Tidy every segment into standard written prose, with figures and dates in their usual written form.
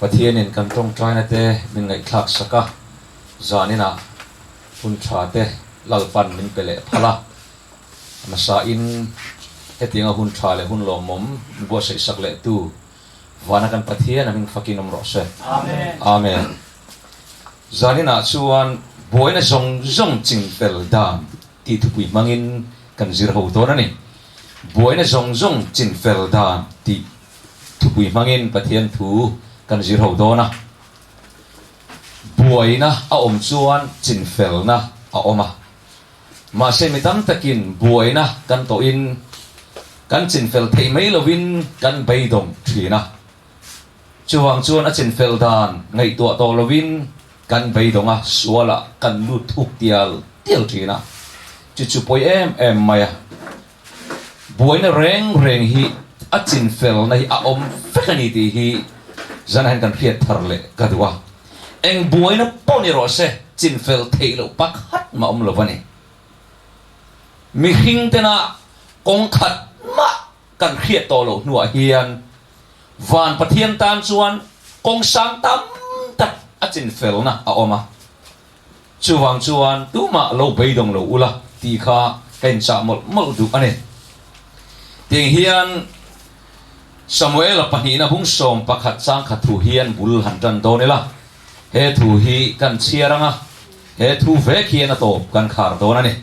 Pathianin kan tawngtaina te min ngaihthlak sak a, zaninah hun tha te Lalpan min pe leh phal a, hmasain hetianga hun tha leh hun lawmawm min buatsaih sak leh tu Vana kan Pathian a hming fakin awm rawh se. Amen. Zaninah chuan buaina zawng zawng chingfel dan tih thupui hmangin kan zir ho dawn a ni. Buaina zawng zawng chinfel dan tih thupui hmangin Pathian thu kan zir ho dawn a. Buaina a awm chuan chinfelna a awm a. Mahse mi tam takin buaina kan tawhin kan chinfel theih mai lovin kan beidawng thin a. Chuvang chuan a chinfel dan ngaihtuah tawh lovin kan beidawng a, sualah kan lut thuk tial tial thin a. Chu chu pawi em em mai a. Buaina reng reng hi a chinfelna hi a awm vek a ni tih hi zan hian kan hriat thar leh ka duh a. Eng buaina pawh ni rawh se, chinfel theih loh pakhat mah awm lo a ni. Mihring tena kawng khat mah kan hriat tawh loh hnuah hian Van Pathian tan chuan kawng sang tam tak a chinfelna a awm a. Chuvang chuan tumah lo beidawng lo ula tih kha ka inchah mawlh mawlh duh a ni. Tiang hian Samuela pahnihna bung 11 chang khat thu hian bul han tan dawn ila, he thu hi kan chhiar ang a, he thu vek hian a tawp kan khar dawn a ni.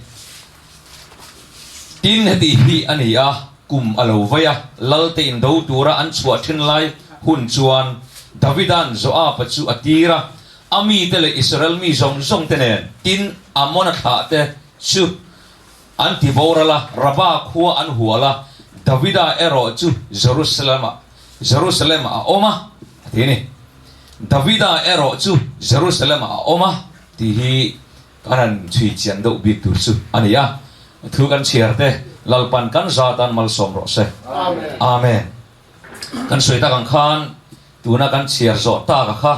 Tin, heti hi a ni a, kum a lo vei a, Lalte indo tura an chhuah thin lai hun chuan Davida'n Joaba chu a tir a, A mite leh Israel mi zawng zawng te nen, tin, Amona thlah te chu an ti boral a, Rabah khua an hual a, Davida erawh chu Jerusalem-ah Jerusalem-ah a awm a, a ti a ni. Davida erawh chu Jerusalem-ah a awm a, tih hi kan han chhui chian deuh bik tur chu a ni a. Thu kan chhiar te Lalpan kan zatan malsawm rawh se. Amen. Kan sawi tak ang khan tuna kan chhiar zawh tak a kha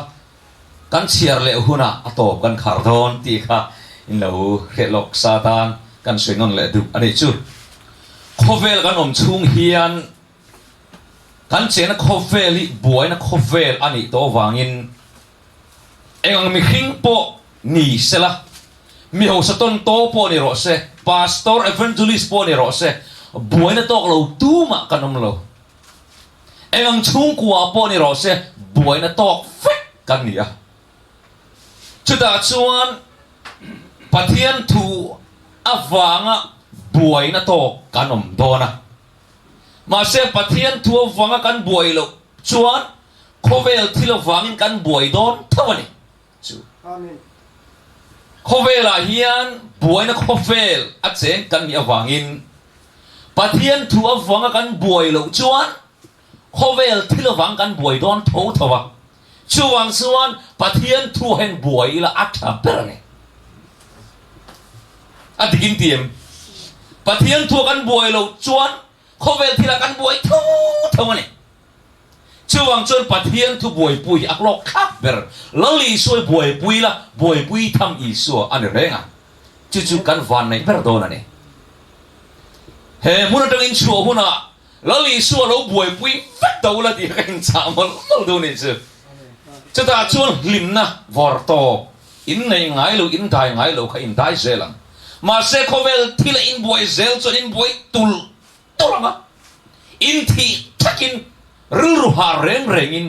Kan chhiar leh hunah a tawp kan khar dawn tih kha in lo hriat lawk sa tan kan sawi nawn leh duh a nih chu. Khawvel kan awm chhung hian kan chenna khawvel hi buaina khawvel a nih tawh avangin eng ang mihring pawh ni sela, mi hausa tawn taw pawh ni rawh se, pastor, evangelist pawh ni rawh se, buaina tawk lo tumah kan awm lo. Eng ang chhungkua pawh ni rawh se, buaina tawk vek kan ni a. Chutah chuan Pathian thu avanga buaina tawk kan awm dawn a. Mahse Pathian thu avanga kan buai loh chuan khawvel thil avangin kan buai dawn tho a ni. Chu khawvelah hian buaina khawvel a cheng kan nih avangin Pathian thu avanga kan buai loh chuan khawvel thil avang kan buai dawn tho tho a. Chuvang chuan Pathian thu hian buai ila a tha ber a ni. A dik in ti em? Pathian thu a kan buai loh chuan khawvel thilah kan buai tho tho a ni. Chuvang chuan Pathian thu buaipui hi a hlawk thlak ber. Lal Isua hi buaipui la, buaipui tham Isua a ni reng a. Chu chu kan van neih ber dawn a ni. He hmun atangin chhuah hunah Lal Isua lo buaipui vek do la tih kha ka inchah mawlh mawlh duh nih chu. Chutah chuan hlimna vawr tawp, in neih ngai lo, in dai ngai lo kha in dai zel ang. Mahse khawvel thila in buai zel chuan in buai tulh tulh ang a. In thih thakin rilru har reng rengin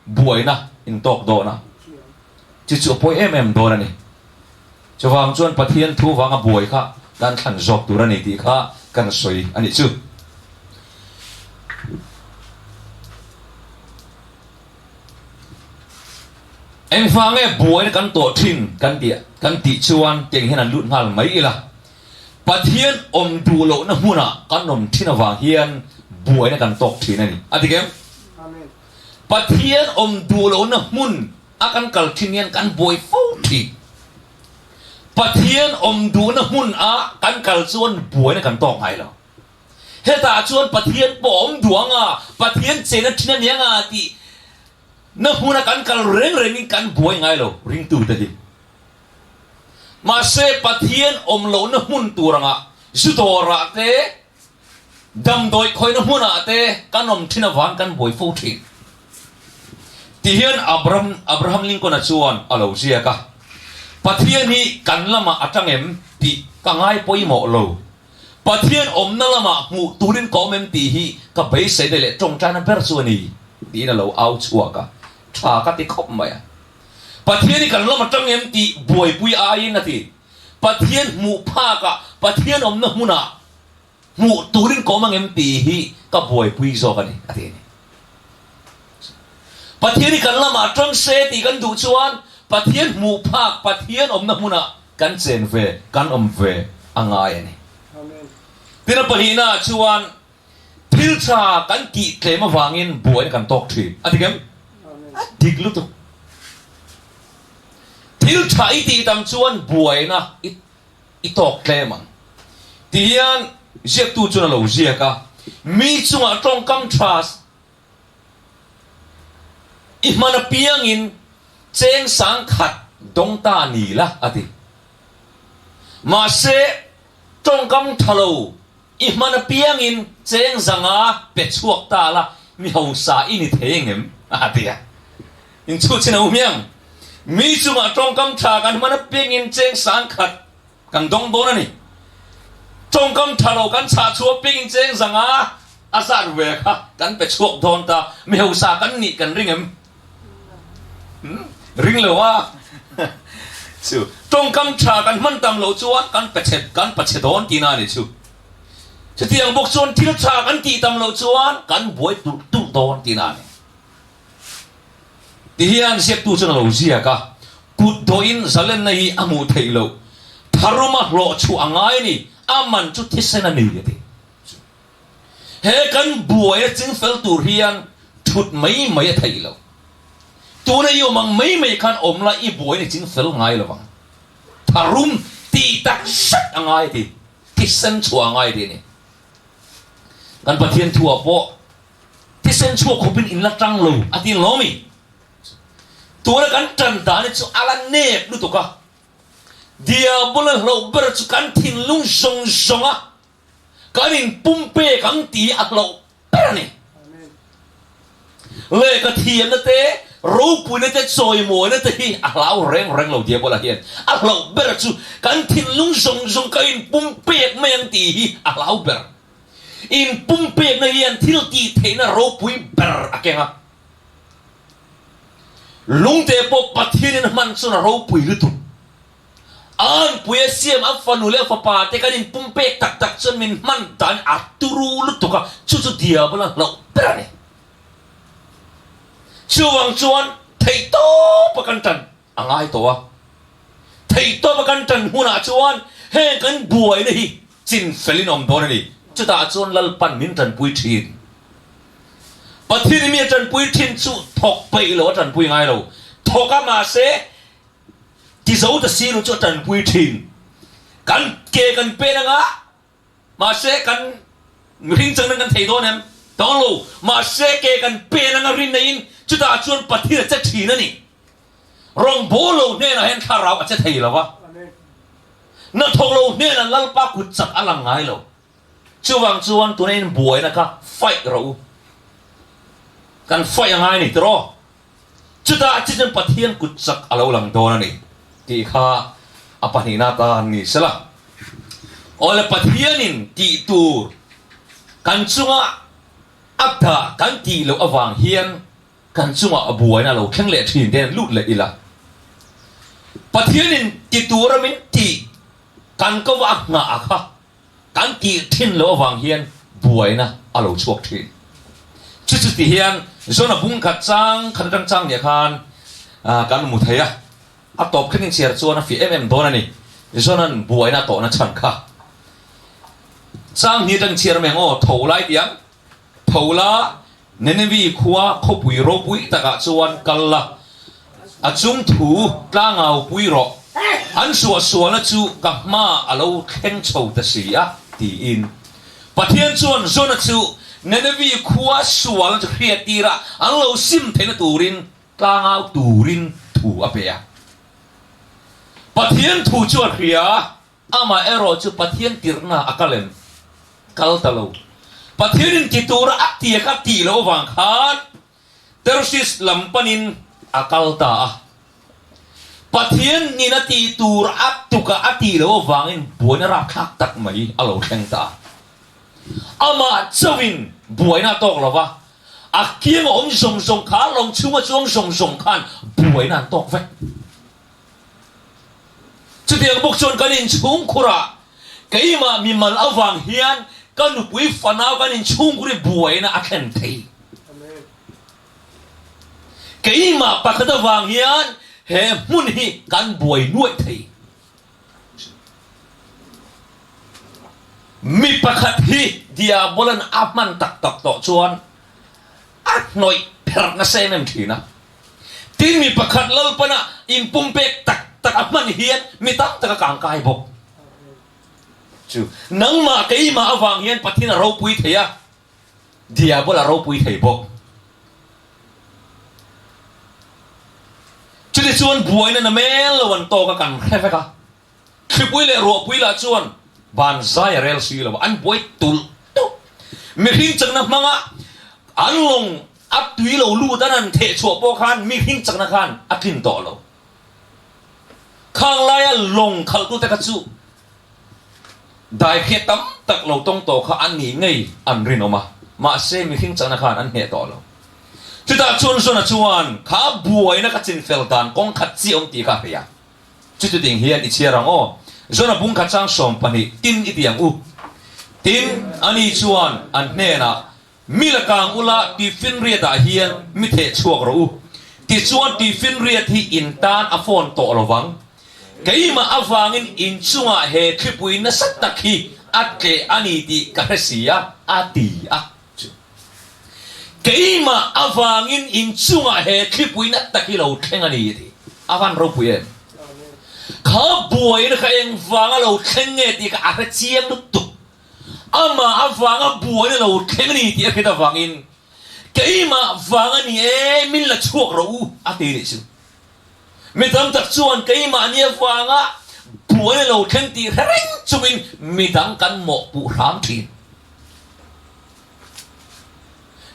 buaina in tawk dawn a, chu chu a pawi em em dawn a ni. Chuvang chuan Pathian thu vanga buai kha kan thlan zawk tur a ni tih kha kan sawi a nih chu. Engvang nge buaina kan tawh thin kan tih kan tih chuan tiang hian an lut nghal mai ila. Pathian awm duh lohna hmunah kan awm thin avang hian buaina kan tawk thin a ni. A dik em? Pathian awm duh lohna hmun a kan kal thin hian kan buai fo thin. Pathian awm duhna hmun a kan kal chuan buaina kan tawk ngai lo. Hetah chuan Pathian pawh a awm duh anga, Pathian chena thin a ni anga tih na hmuna kan kal reng rengin kan buai ngai lo ringtute hi. Mahse, Pathian awm lohna hmun tur angah zu dawrah te, damdawi khawihna hmunah te kan awm thin avang kan buai fo thin. Ti hian Abraham Abraham Lincoln-a chuan a lo ziak a, Pathian hi kan lamah a tang em tih ka ngai pawimawh lo. Pathian awmna lamah hmuh turin ka awm em tih hi ka beiseina leh tawngtaina ber chu a ni, tiin a lo au chhuak a. Tha ka ti khawp mai a. Pathian hi kan lam a tang em tih buaipui aiin a ti. Pathian hmuh phakah, Pathian awmna hmunah hmuh turin ka awm ang em tih hi ka buaipui zawk a ni, a ti a ni. Pathian hi kan lamah tang se tih kan duh chuan Pathian hmuh phak, Pathian awmna hmunah kan chen ve, kan awm ve a ngai a ni. Tin a pahnihnaah chuan thil tha kan tih tlem avangin buaina kan tawk thin. A dik em? A dik lutuk. Thil tha i tih tam chuan buaina i i tawk tlem ang. Ti hian ziaktu chuan a lo ziak a, Mi chungah tawngkam tha i hman apiangin cheng sang khat dawng ta ni la, a ti. Mahse, tawngkam tha lo i hman apiangin cheng zanga pe chhuak ta la, mi hausa i ni thei engem? a ti a. Inchhut chin a u hmiang. Mi chungah tawngkam tha kan hman apiangin cheng sang khat kan dawng dawn a ni. Tawngkam tha lo kan chhah chhuah apiangin cheng zanga a zat ve kha kan pe chhuak dawn ta. Mi hausa kan nih kan ring em? Ring lo a. Chu tawngkam tha kan hman tam loh chuan kan pe chhe kan pa chhe dawn tihna a ni chu. Chutiang bawk chuan thil tha kan tih tam loh chuan kan buai tulh tulh dawn tihna a ni. Ti hian ziaktu chuan a lo ziak a, kut dawhin zalenna hi a hmuh theih loh, tharuma hlawh chhuah a ngai a ni, a man chu thisen a ni a ti. He kan buai a chingfel tur hian thut mai mai a theih loh. Tuna i awm ang mai mai khan awm la i buai ni chingfel ngai lo vang. Tharum tih tak zet a ngai a ti, thisen chhuah a ngai a ti a ni. Kan Pathian thuah pawh Thisen chhuak khawpin in la tang lo a ti lo mi? Tuna kan tan dan hi chu a la nep lutuk a, Diabol a hlauh ber chu kan thinlung zawng zawng a kan in pumpek ang tih hi a hlauh ber a ni. Lehkha thiamna te, ropuina te, chawimawina te hi a hlau reng reng lo Diabola hian. A hlauh ber chu kan thinlung zawng zawng kan in pumpek mai ang tih hi a hlau ber. Inpumpekna hian thil tih theihna ropui ber a keng a. Lungte pawh Pathianin a hman chuan a ropui lutuk. A anpui a siam a fanu leh a fapa te kan inpumpek tak tak chuan min hman dan a turu lutuk a, chu chu diabol a hlauh ber a ni. Chuvang chuan theihtawpa kan tan. A ngai tawh a. Theihtawp a kan tan hunah chuan heng kan buaina hi chin felin awm dawn a ni. Chutah chuan Lalpan min tanpui thin. Pathian mi a tanpui thin chu thawk peih lo a tanpui ngai lo. Thawk a mahse tizo ta silu chu a tanpui thin. Kan ke kan pen anga Mahse kan mihring changna kan thei dawn em? Tawng lo. Mahse ke kan pen anga rin neiin chutah chuan Pathian a che thin a ni. Rawngbâwl lo hnenah hian thlarau a che thei lo a. Hnathawk lo hnenah Lalpa kut chak a lang ngai lo. Chuvang chuan tuna in buaina kha fight rawh u. Kan fight a ngai a ni tiraw? Chutah chi chuan Pathian kut chak a lo lang dawn a ni tih kha a pahnihna atan ni sela. Awle Pathianin tih tur kan chunga a dah kan tih loh avang hian kan chungah a buaina a lo thleng leh thin te lut leh ila. Pathianin ti tura min tih kan ko va a nghah kha Kan tih thin loh avang hian buaina a lo chhuak thin. Chu chu ti hian Jona bung khat chang khat atang chang nia khan kan hmu thei a, a tawp thlengin chhiar chuan a fiah em em dawn a ni. Jona'n buaina a tawhna chhan kha chang hnih atang chhiar mai ang aw, tho lai tih ang. Tho la, Nineveh khua khawpui ropui takah chuan kal la, a chung thu tlangau pui rawh, an suahsualna chu ka hmaah a lo thleng chho ta si a, tiin. Pathian chuan Jona chu Nineveh khua sualna chu hriattir a, an lo sim theihna turin tlangau turin thu a pe a. Pathian thu chu a hria a. Amah erawh chu Pathian tirhna a kal em? Kal ta lo. Pathianin ti tura a tia kha tih loh avang khan. Tersis lam panin a kal ta a. Pathian nin a tih tur a tukah a tih loh avangin buaina rapthlak tak mai a lo thleng ta a. Amah chauhin buaina a tawk lo va, a kianga awm zawng zawng kha, lawng chhunga chuang zawng zawng khan buaina an tawk vek. Chutiang bawk chuan kan inchhungkhurah keimah mimal avang hian ka nupui fanau kan inchhungkhur hi buaina a thlen thei. Keimah pakhat avang hian he hmun hi kan buai nuaih thei. Mi pakhat hi Diabolan a hman tak tak tawh chuan a hnawih pherh nasa em em thin a. Tin, mi pakhat Lalpana inpumpek tak tak a hman hian mi tam tak a kangkai bawk. Chu nangmah keimah avang hian Pathian a ropui thei a, Diabol a ropui thei bawk. Chutichuan buaina na mel lo an tawk a kan hre vek a. Thlipui leh ruahpui lah chuan van zai a rel si lo a, an buai tulh tulh. Mihring chakna hmanga an lawng a tui lo lut an han theh chhuah pawh khan mihring chakna khan a tlin tawh lo. Khang laia lawng khalhtute kha chu daikhiat tam tak lo tawng tawh kha an nih ngei an rinawm a, mahse mihring chakna khan an hneh tawh lo. Chutah chuan Jona chuan kha buaina ka chinfel dan kawng khat chiah awm tih kha a hria. Chuti ding hian i chhiar ang aw. Jona bung kha chang 20 tin i ti ang u. Tin, ani chuan an hnenah, Mi la kang ula tifinriatah hian mi theh chhuak rawh u. Tichuan tifinriat hi in tan a phone tawh lo vang. Keimah avangin in chungah he thlipui nasa tak hi a tleh a ni tih ka hre si a, a ti a. Chu keimah avangin in chungah he thlipuina tak hi lo thleng a ni tih a van ropui em? Kha buaina kha engvanga lo thleng nge tih kha a hre chiang lutuk. Amah avanga buaina lo thleng a ni tih a hriat avangin keimah vang a ni e, min la chhuak rawh u a ti nih chu. Mi tam tak chuan keimahni avanga buaina lo thleng tih hre reng chungin midang kan mawhpuh hram thin.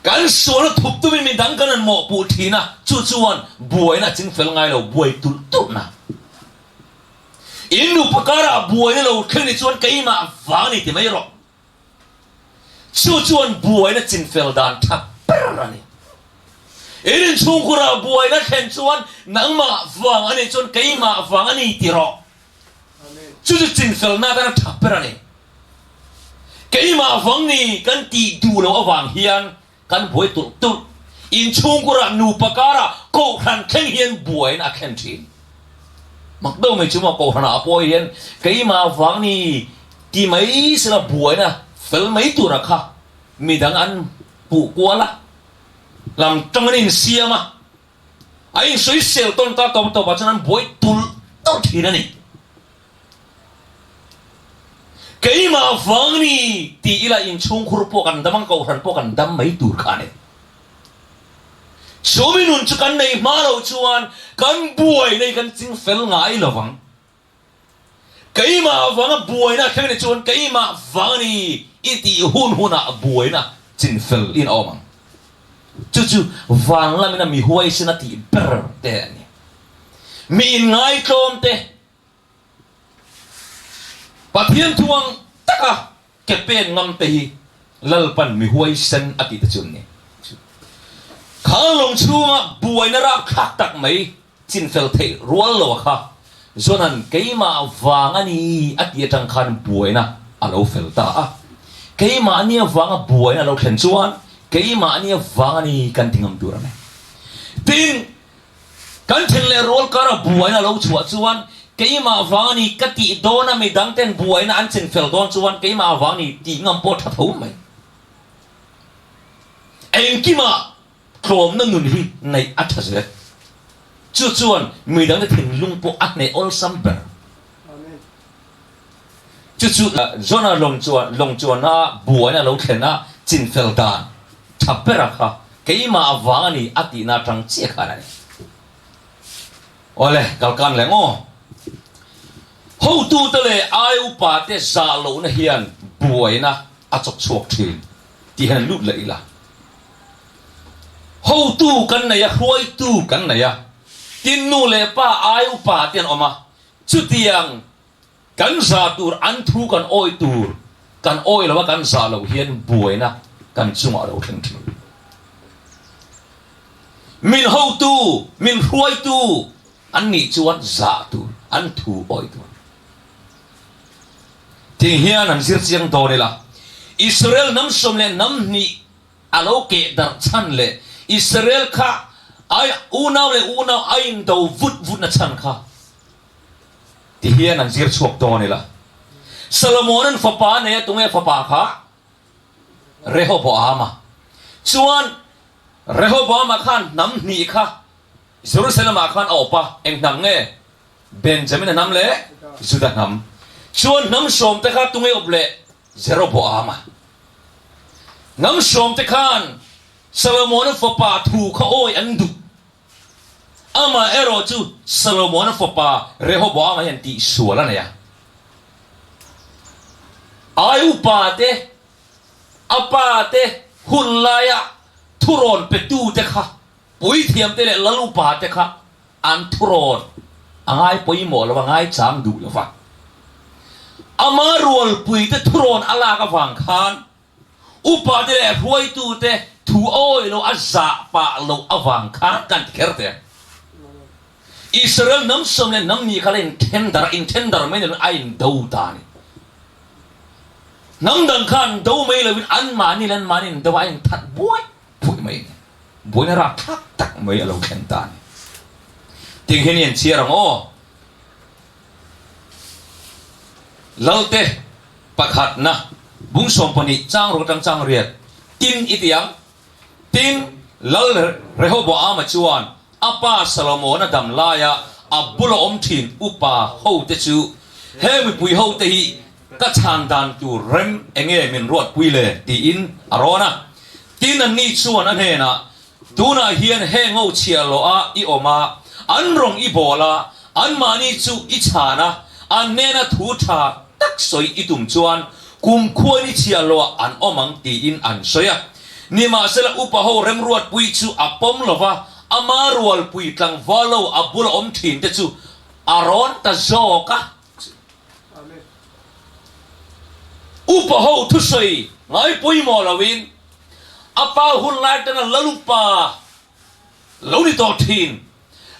Kan sualna thup tumin midang kan rawn mawhpuh thin a, chu chuan buaina a ching fel ngai lo, buai tulh tulhna. In nupa karah buaina lo thleng ni chuan keimah vang a ni ti mai rawh. Chu chuan buaina chinfel dan tha ber a ni. In inchhungkhurah buaina thlen chuan nangmah vang a nih chuan keimah vang a ni ti rawh. Chu chu chinfelna atana tha ber a ni. Keimah vang ni kan tih duh loh avang hian kan buai tulh tulh. Inchhungkurah nupa karah kohhran thleng hian buaina a thlen thin. Mak deuh mai chu maw kohhranah pawh hian keimah vang ni ti mai sela buaina fel mai tura kha midang an puh kual a, lam tang an insiam a, a insawisel tawn ta tawp tawpah chuan an buai tulh tulh thin a ni. Keimah vang ni ti ila inchhungkhur pawh kan dam ang, kohhran pawh kan dam mai tur kha a ni. Chumi nun chu kan nei hma loh chuan kan buaina hi kan ching fel ngai lo vang. Keimah vanga buaina a thleng a nih chuan keimah vang a ni i tih hun hunah buaina chin fel in a awm ang. Chu chu van lamina mi huaisen a tih ber te a ni. Mi inngaitlawm te Pathian thu ang taka ke pen ngam te hi Lalpan mi huaisen a tih te chu an ni. Kha lawng chhunga buaina rapthlak tak mai chinfel theih rual lo a kha Jonan keimah vang a ni a tih atang khan buaina a lo fel ta a. Keimahni avanga buaina a lo thlen chuan keimahni avang a ni kan ti ngam tur a ni. Tin, Kan then leh rual kara buaina a lo chhuah chuan keimah vang a ni ka tih dawn a, midang ten buaina an chen fel dawn chuan keimah vang a ni tih ngam pawh tha tho mai. Engkimah tlawmna nun hi neih a tha zel. Chu chuan midangte thinlung pawh a hneh awlsam ber. Chu chu Jona lawng chuan lawng chuana buaina a lo thlen a, chinfel dan tha bera kha keimah avang a ni a tihna atang chiah khan a ni. Awle, kalkan leh ngaw. Hotute leh ai upate zah lohna hian buaina a chawk chhuak thin tih hian lut leh ila. Hotu kan nei a, hruaitu kan nei a, tin nu leh pa ai upa te an awm a, chutiang kan zah tur, an thu kan awi tur, kan awi lo a kan zah loh hian buaina kan chungah a lo thleng thin. Min hotu, min hruaitu an nih chuan zah tur, an thu awi tur. Ting hian an zir chiang dawn ila, Israel hnam 12 a lo keh darh chhan leh Israel kha ai unau leh unau a indo vut vutna chhan kha ti hian an zir chhuak dawn ila. Solomona'n fapa a nei a, tunge fapa kha? Rehoboama. Chuan Rehoboama khan hnam hnih kha Jerusalem-ah khan a awp a, eng hnam nge? Benjamina hnam leh Juda hnam. Chuan hnam sawmte kha tunge awp leh? Jeroboama. Hnam sawmte khan Solomona fapa thu kha awi an duh. Amah erawh chu Solomona fapa Rehoboama hian tihsual a nei a. Ai upa te, a pa te hun laia thurawn petute kha, puithiamte leh lal upa te kha An thurawn a ngai pawimawh lo, a ngai chang duh lo va. Ama rualpuite thurawn a lak avang khan upate leh hruaitute thu awi lo a zah pah loh avang khan kan ti kher teh. Israel hnam sawm leh hnam nih kha la inthen dar a, inthen dar mai ni lovin a indo ta a ni. Hnam dang khan do mai lovin anmahni leh anmahni indo a inthat buai Phuih mai a ni. Buaina rapthlak tak mai a lo thlen ta a ni. Ting hian i en chhiar ang aw. Lalte pakhatna bung 12 chang ruk atang chang riat tin i ti ang. Tin, Lal Rehoboama chuan a pa Salomona dam laia a bula awm thin upa hote chu, He mipui hote hi Ka chhan dan tur rem enge min ruatpui le? tiin a rawn a. Tin, anni chuan a hnenah, Tunah hian heng ho chhiah loh a i awm a, an rawng i bawl a, anmahni chu i chhan a, an hnena thu tha tak sawi i tum chuan kumkhuain i chhiah loh ah an awm ang tiin an sawi a. Nimahsela upa ho remruatpui chu a pawm lo va, ama rualpui tlangval lo a bula awm thin te chu a rawn ta zawk a. Upa ho thusawi ngai pawimawh loin a pa hun lai atanga Lalupa lo ni tawh thin.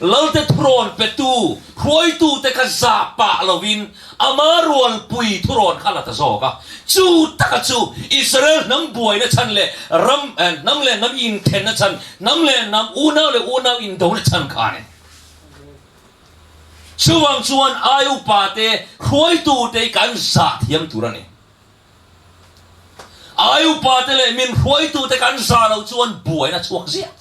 Lalte thurawn petu hruaitute kha zah pah loin ama rualpui thurawn kha la ta zawk a. Chu taka chu Israel hnam buaina chhan leh ram hnam leh hnam inthenna chhan, hnam leh hnam, unau leh unau indona chhan kha a ni. Chuvang chuan ai upate hruaitute kan zah thiam tur a ni. Ai upate leh min hruaitute kan zah loh chuan buaina chhuak ziah.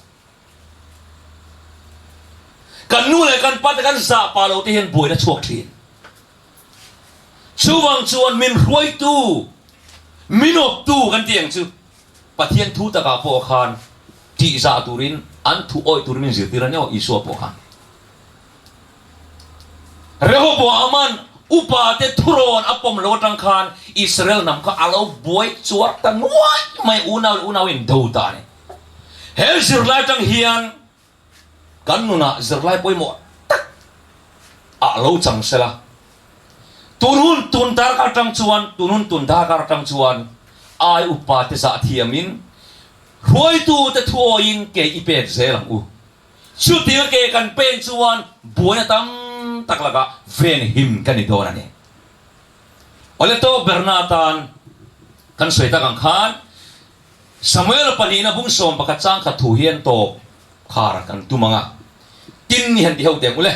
Kan nu leh kan pate kan zah pah loh te hian buaina chhuak thin. Chuvang chuan min hruaitu, min awptu kan tih ang chu Pathian thu takah pawh khan tihzah turin an thu awih turin min zirtir a ni aw Isua pawh khan. Rehoboaman upate thurawn a pawm lo atang khan Israel hnam kha a lo buai chuar ta nuai mai unau leh unau in do ta a ni. He zirlai atang hian kan nunah zirlai pawimawh tak ah lo chang sela. Tun hun tun darkar atang chuan tun hun tun darkar atang chuan ai upate zah thiamin hruaitute thuawiin ke i pek zel ang u. Chutia ke kan pen chuan buaina tam tak lakah venhim ka ni dawn a ni. Awle tawp berna atan kan sawi tak ang khan Samuel pahnihna bung 11 chang khat thu hian tawp khar kan tum ang a, tin ni han ti ho teh ang ule.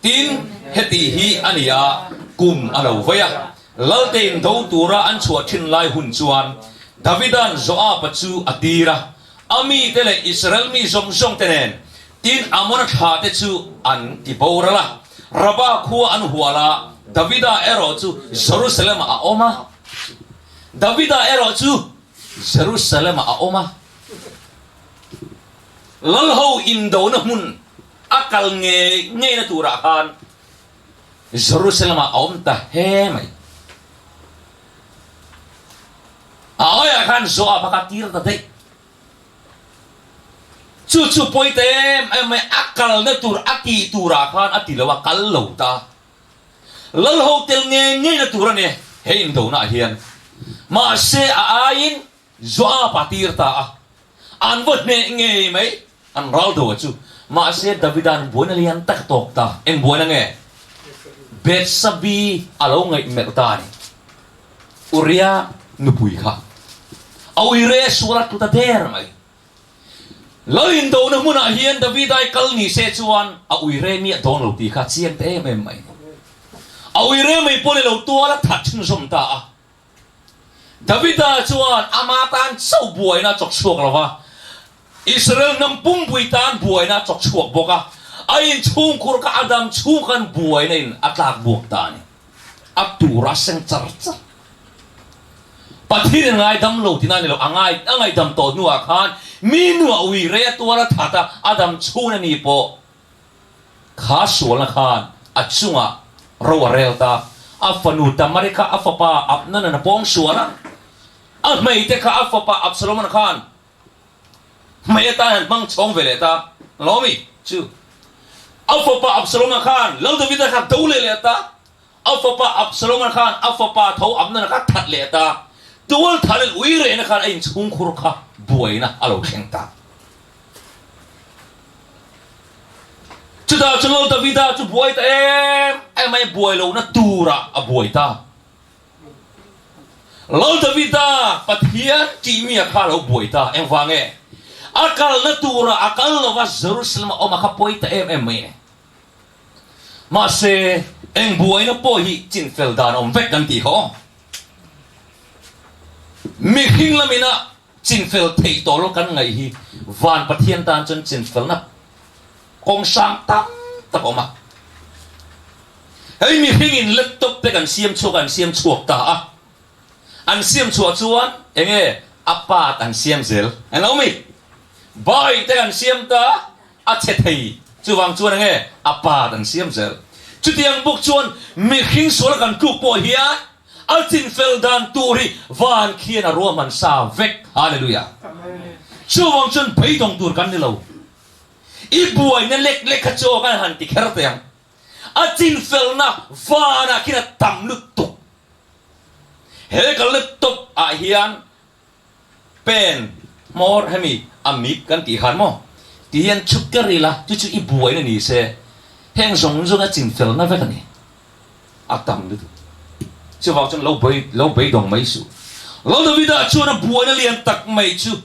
Tin, heti hi a ni a, kum a lo vei a, Laltein do tura an chhuah thin lai hun chuan Davida'n Joab-a chu a tir a, a mite leh Israel mi zawng zawng te nen, tin Amona thla te chu an ti boral a. Rabah khua an hual a, Davida erawh chu Jerusalem-ah a awm a. Davida erawh chu Jerusalem-ah a awm a. Lalho indona hmun a kal ngei ngeina turah khan Jerusalem-ah a awm ta he mai. A aiah khan Joab a ka tir ta daih. Chu chu pawi ta em em mai, a kalna tur a tih turah khan a ti lo a, kal lo ta. Lal ho tel ngei ngeina tur a ni he indonaah hian. Mahse a aiin Joab a tir ta a, an va hneh ngei mai an ral do a chu. Mahse Davida'n buaina lian tak a tawk ta. Eng buaina nge? Bethsabi a lo ngaihmelh ta a ni. Uria nupui kha a uire sual a tlu ta der mai. Lal indona hmunah hian Davidai kal ni se chuan a uire miah dawn lo tih kha chiang ta em em mai. A uire mai pawh ni lo tual a that chhunzawm ta a. Davida chuan ama tan chauh buaina a chawk chhuak lo va, Israel hnam pumpui tan buaina a chawk chhuak bawk a. A inchhungkhur kha a dam chhung khan buaina in a tlak buak ta a ni. A tur a seng char char. Pathian in ngaidam lo tina ni lo, a ngai a ngaihdam tawh hnuah khan mi nuah ui rei a tual a that a, a dam chhun a ni pawh kha sualna khan a chungah ro a rel ta. A fanu Tamari kha a fapa Abnonan a pawng sual a, a hmeite kha a fapa Absalomana khan Hmei atan han hmang chhawng ve leh ta lo mi chu a fapa Absaloma khan Lal Davida kha do leh leh ta, a fapa Absaloma khan a fapa tho Amnona kha that leh ta, tual thah leh ui rehna khan a inchhungkhur kha buaina a lo thleng ta. Chutah chuan Lal Davida chu buai ta em em mai, buai lohna turah a buai ta. Lal Davida Pathian tihmia kha a lo buai ta. Engvang nge? A kalna turah a kal lova Jerusalem a awm a kha pawi ta em em mai e. Mahse, eng buaina pawh hi chinfel dan a awm vek kan tih kha aw. Mihring lamina chinfel theih tawh lo kan ngaih hi van Pathian tan chuan chinfelna kawng hrang tam tak a awm a. Hei mihringin laptop te kan siam chhuak a, an siam chhuak ta a. An siam chhuah chuan enge a part an siam zel eng lo mi? Bike te kan siam ta a, a chhe thei chuvang chuan enge a part an siam zel. Chutiang bawk chuan mihring sual kan tluk pawh hian a chinfel dan tur hi van khian a ruahman sa vek. Hallelujah! Chuvang chuan beidawng tur kan ni lo. I buaina lek lek kha chu aw kan han ti kher teh ang. A chinfelna vanah khian a tam lutuk. He ka laptop ah hian pen hmawr hemi a mip kan tih khan maw ti hian chhuk ker ila chu chu i buaina ni se heng zawng zawng a chinfelna vek a ni. A tam lutuk. Chuvang chuan lo bei lo beidawng mai suh. Lal Davida chuan a buaina lian tak mai chu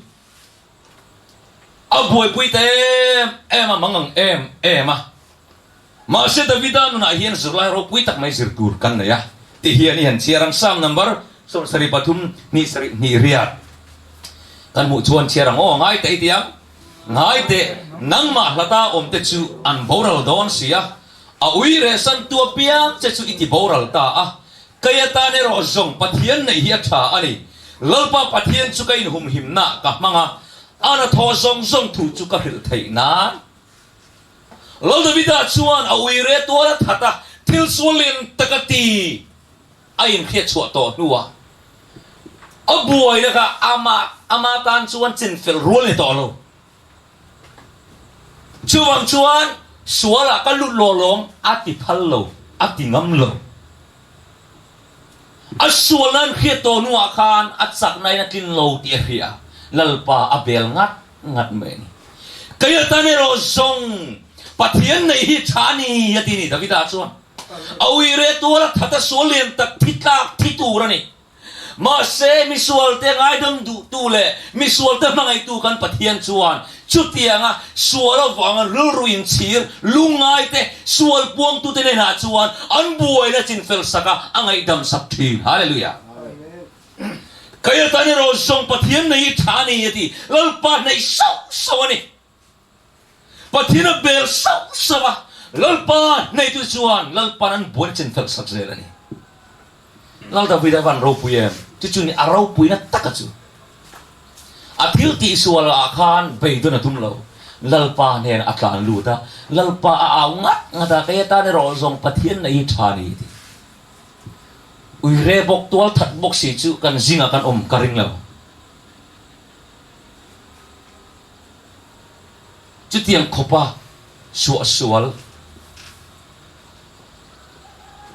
A buaipui ta em em a, mangang em em a. Mahse Davida nunah hian zirlai ropui tak mai zir tur kan nei a, ti hian i han chhiar ang Psalm number 73 hnih sarih hnih riat kan hmuh chuan chhiar ang aw, ngai teh i ti ang, ngai teh nangmah hlata awmte chu an boral dawn si a, a ui rehsan tu apiang che chu i ti boral ta a, Kei atan erawh zawng Pathian neih hi a tha a ni. Lalpa Pathian chu ka inhumhimnaah ka hmang a, a hnathawh zawng zawng thu chu ka hrilh theih nan. Lal Davida chuan a uire tual a that a, thil sual lian tak a ti a inhriat chhuah tawh hnuah a buaina kha amah ama tan chuan chinfel rual ni tawh lo. Chuvang chuan sualah ka lut lawh lawng a ti phal lo, a ti ngam lo. A sualna an hriat tawh hnuah khan a chakna in a tlin lo tih a hria, Lalpa a bel ngat ngat mai a ni. Kei atan erawh zawng Pathian neih hi tha a ni a ti ni Davida chuan. A uire tual a that a sual lian tak thi tlak thi tur a ni. Mahse, misualte ngaidam duhtu leh misualte hmangaihtu kan Pathian chuan chutianga sual avanga rilru inchhir lungngaite sual puangtute hnenah chuan an buaina chinfel sak a, a ngaihdam sak thin. Hallelujah! Kei atan erawh zawng Pathian nei hi tha a ni a ti. Lalpa hnaih sauh sauh a ni. Pathian a bel sauh sauh a, Lalpa hneitu chuan Lalpa'n an buaina chin fel sak zel a ni. Lal Davida van ropui em? Chu chu ni a ropuina taka chu. A thil tihsual ah khan beidawn a tum lo. Lalpa hnenah a tlan lut a, Lalpa a au ngat ngat a, kei atan erawh zawng Pathian nei hi tha ni ti. Uire bawk tual that bawk si chu kan zingah kan awm ka ring lo. Chutiang khawpa suahsual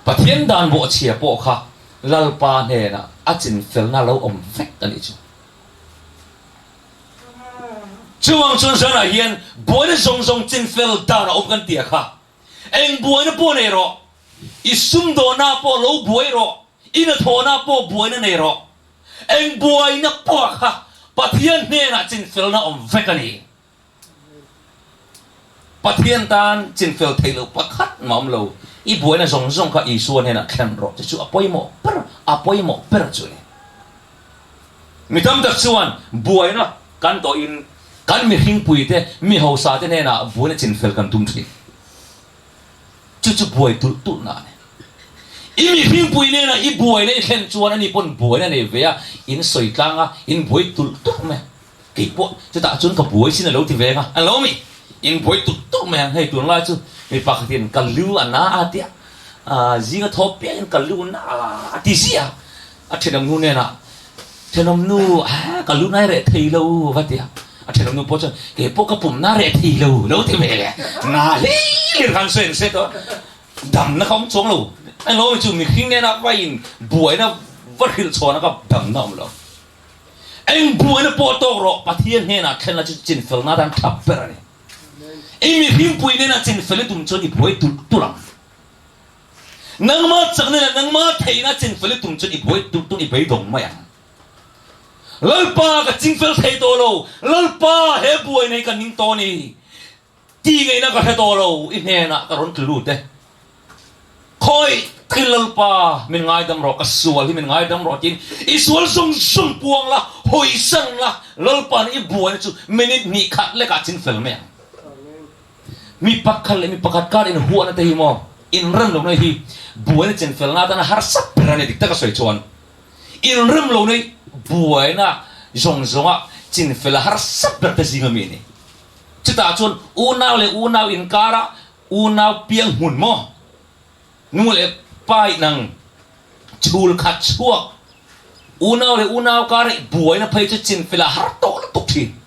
Pathian dan bawhchhia pawh kha Lalpa hnenah a chinfelna lo awm vek a nih chu. Chuvang chuan zanah hian buaina zawng zawng chinfel dan a awm kan tia kha. Eng buaina pawh nei rawh, i sumdawhna pawh lo buai rawh, i hnathawhna pawh buaina nei rawh, eng buaina pawh kha Pathian hnenah chinfelna awm vek a ni. Pathian tan chinfel theih loh pakhat mah awm lo, i buaina zawng zawng kha Isua hnenah thlen rawh chu chu a pawimawh ber, a pawimawh ber chu a ni. Mi tam tak chuan buaina kan tawhin kan mihringpuite, mi hausa te hnenah buaina chinfel kan tum thin. Chu chu buai tulh tulhna a ni. I mihringpui hnenah i buaina i thlen chuan ani pawn buaina nei ve a, in sawi tlang a, in buai tulh tulh mai. Kei pawh chutah chuan ka buai sin a lo ti ve ang a, an lo mi in buai tulh tulh mai ang, hei tunlai chu mi pakhatin ka lu a na a tia, zinga thaw piangin ka lu na a ti ziah a, a thenawm nu hnenah thenawm nu ka lu nai reh thei lo va ti a, a thenawm nu pawh chuan kei pawh ka pum na reh thei lo lo ti ve leh na hlir khan sawi an hre tawh, damna ka awm chuang lo, englo chu mihring nena vain buaina va hrilh chhuahna ka damna awm lo. Eng buaina pawh tawk rawh, Pathian hnenah thlenna chu chinfelna atan tha ber a ni. I mihringpui nena chinfel i tum chuan i buai tulh tulh ang. Nangma chakna leh nangma theihna chinfel i tum chuan i buai tulh tulh, i beidawng mai ang. Lalpa ka chingfel thei tawh lo, Lalpa he buaina hi ka ning tawh a ni. Ti ngaihna ka hre tawh lo, i hnenah ka rawn tlu lut e. Khawi thil Lalpa min ngaidam rawh, ka sual hi min ngaidam rawh tiin i sual zawng zawng puang la, hawisan la, Lalpa'n i buaina chu minute hnih khat lekah chin fel mai ang. Mi pakhat leh mi pakhat kar inhuahna te hi maw, inrem lohna hi buaina chin felna atana harsa ber a ni dik taka sawi chuan. Inrem lohna hi buaina zawng zawnga chin fel a harsa ber te zinga mi a ni. Chutah chuan unau leh unau inkara unau piang hmun maw? Nu leh pa inang chhul khat chhuak unau leh unau kara buaina phei chu chinfel a har tawh lutuk thin.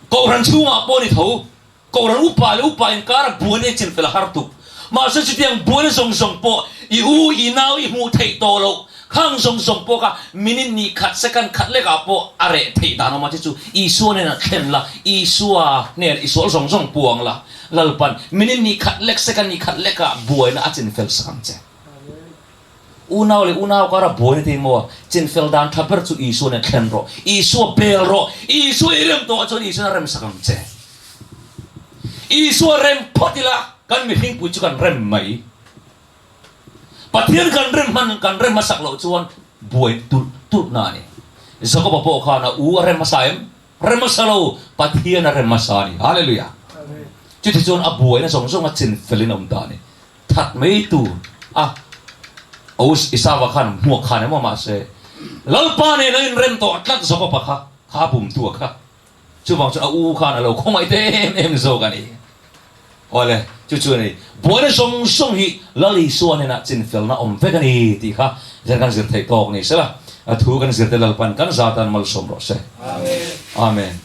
Kohhran chhungah pawh ni tho. Kohhran upa leh upa inkara buaina i chinfel a har tuk. Mahse chutiang buaina zawng zawng pawh i u, i nau i hmuh theih tawh loh. Khang zawng zawng pawh kha minute ni khat, second khat lekah pawh a reh theih dan awm a, chu chu Isua hnenah thlen la, Isua hnenah i sual zawng zawng puang la, Lalpan minute ni khat lek, second ni khat lekah buaina a chinfel sak ang che. Unau leh unau kara buaina te maw? Chinfel dan tha ber chu Isua nen thlen rawh. Isua bel rawh. Isua i rem tawh chuan Isuan a rem sak ang che. Isua rem phawt ila kan mihringpui chu kan rem mai. Pathian kan rem hman kan rem hmasak loh chuan buai tulh tulh na a ni. Jakoba pawh khan a u a rem hmasa em? Rem hmasa lo, Pathian a rem hmasa a ni. Hallelujah! Chuti chuan a buaina zawng zawng a chinfelin a awm ta a ni. That mai tur a Aus Isava khan hmuak khan emaw mahse Lalpa nen a inrem tawh tlat Jakoba kha kha bumtu a kha. Chuvang chuan a u khan a lo khawngaih te em em zawk a ni. Awle, chu chu a ni. Buaina zawng zawng hi Lal Isua hnenah chinfelna awm vek a ni tih kha zan kan zir theih tawk ni sela, a thu kan zirte Lalpan kan zatan malsawm rawh se. Amen.